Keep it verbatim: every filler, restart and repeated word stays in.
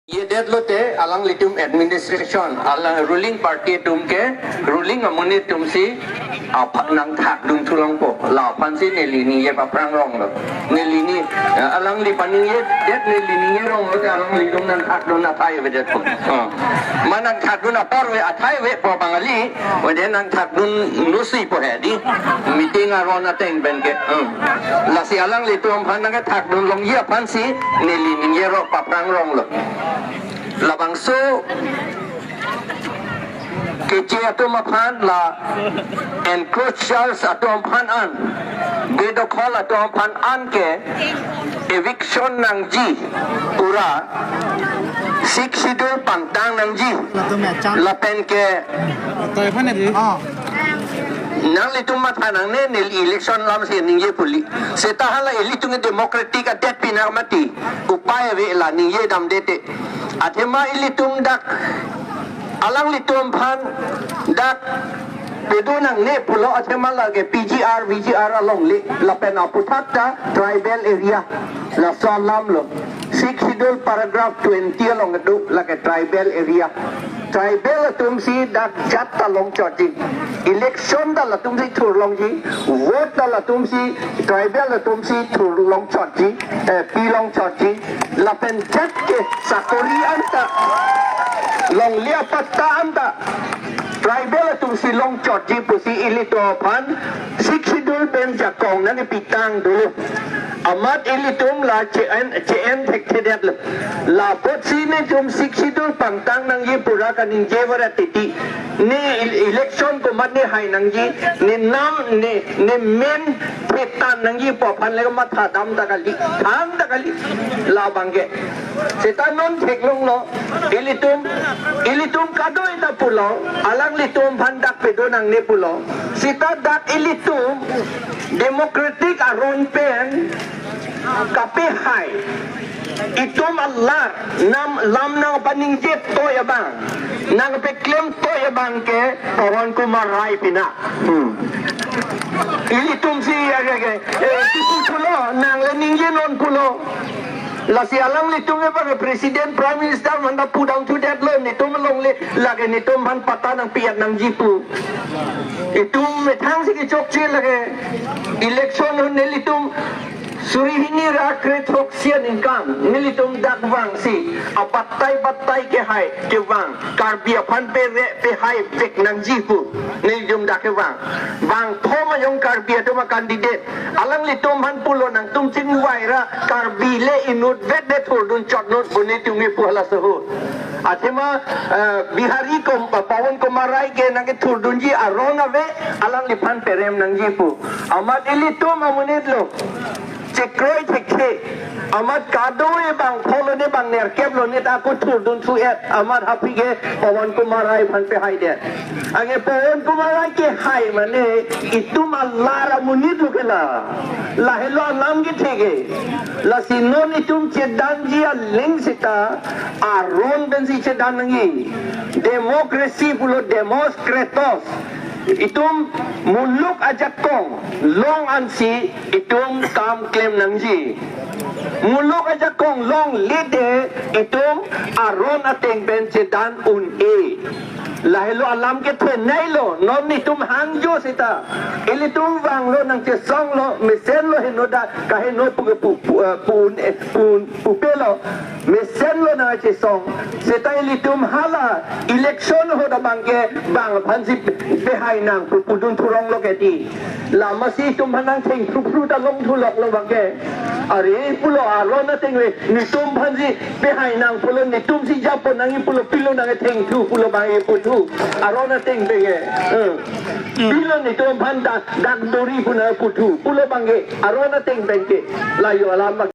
Yedet lote alanglitum administration, alang ruling party atum ke, ruling amonit atum si apa nangthakdun thulongpo, la aphan si neli ningje paphrang ronglo. Neli ni, eh, alangli paningjedet neli ningje rong lote alanglitum nangthakdun athai avedetpo. Oh. Ma nangthakdun apor ave, athai avepo bang kali, wade nangthakdun nusi po he di. Meeting aron ateng pen ke. Hmm. Lasi alanglitum aphan nangkethakdun longji aphan si neli ningje rong paphrang ronglo. Labangso keche atum aphan la encroachers atum aphan an, bedokhol atum aphan an ke eviction nangji pura Sixth Schedule pangtang nangji. Latum ya chang. Lapen ke Atoi aphan ya di. Oh. Nanglitum matha nangne, neli election alam si ningje puli. Seta hala ilitum democratic adet pinak mati. Upai ave la ningje damdete. Athema ilitum dak alanglitum aphan dak pedun nangne pulo athema lake P G R, V G R alongle lapen aphuthak ta tribal area. Laso alam lo. Sixth Schedule paragraph twenty along kedo lake tribal area. Tribal atum si dak jat ta longchotji. Election ta latum si thurlongji. Vote ta latum si, tribal atum si thurlongchotji. Eh, pilongchotji. Lapen jat ke sakori anta, longle apatta anta tribal atum si longchotji pusi ilitum aphan Sixth Schedule pen jakong nangkepitang dolo. Amat ilitum la che-en, che-en thekthedetlo. La apotsi netum Sixth Schedule pangtang nangji pura kaningje varet titi. Ne el-, election komat ne hai nangji, ne nam, ne, ne men thetan nangji pu aphan le matha dam ta kali, thang ta kali. Labang ke. Seta non theklonglo, ilitum, ilitum kadoi ta pulo, alanglitum aphan dak pedun nangne pulo. Seta dak ilitum democratic aron pen kapehai. Itum alar, nam, lam nangpaningje toi abang, nangpaklem toi abang ke Pawan Kumar Rai pina. Hmm. Ilitum si ya ke, ke, eh, tipu pulo, nang le ningje non pulo. Lasi alanglitum ke bang President, Prime Minister aphan ta pudam thudetlo, netum alongle lake netum aphan patta nangpi-et nangji pu. Itum methang si kechokche lake election hon nelitum suri hini ra kre throksi aningkan nelitum dak vangsi apattai pattai kehai kevang Karbi aphan pere pehai vek nangji pu nelitum dak kevang. Vangthu ma jong Karbi atum a-candidate alanglitum aphan pulo nangtum chingvai ra Karbi le inutvet de thurdun chotnon pu netum kipu halaso ahut. Athema, eh, Bihari Kum-, Pawan Kumar Rai ke nangkethurdunji aron ave, alangliphan perem nangji pu. Amat ilitum amonit lo. Chekroi thekthe. Amat kadoi bang phongo ne bang nerkep lo ne ta ako thurdun thu-et. Amat aphi ke Pawan Kumar Rai aphan pehaidet. Anke Pawan Kumar Rai kehai mane itum alar amonit lo ke la. Lahelo alam kethe ke. Lasi non itum chedanji aling seta aron pensi chedan nangji. Democracy pulo demos kratos. Itum muluk ajakong long ansi itum kam klem nangji. Muluk ajakong longle de itum aron ateng pen chedan un-e. Lahelo alam kethenei lo, non itum hangjo seta. Ilitum vanglo nangchesonglo, mesenlo heno dak, kaheno pu, pu, pu, eh, pu, un-e, pu, un-, pupe lo. Mesenlo nangchesong. Seta ilitum hala election ahut abang ke bang aphansi pehai nang pu pudun thuronglo ke di. Lamasi itum aphan nangthengphruphru ta long thuloklo bang ke. Are pulo aron ateng ave, netum aphansi pehai nang pulo, netum si japo nangji pulo, pilo nangthengthu pulo bang e puthu. Aron ateng pen ke. Eh. Pilo netum aphan dak, dak dori pu nangputhu pulo bang ke. Aron ateng pen ke. La jo alam bang.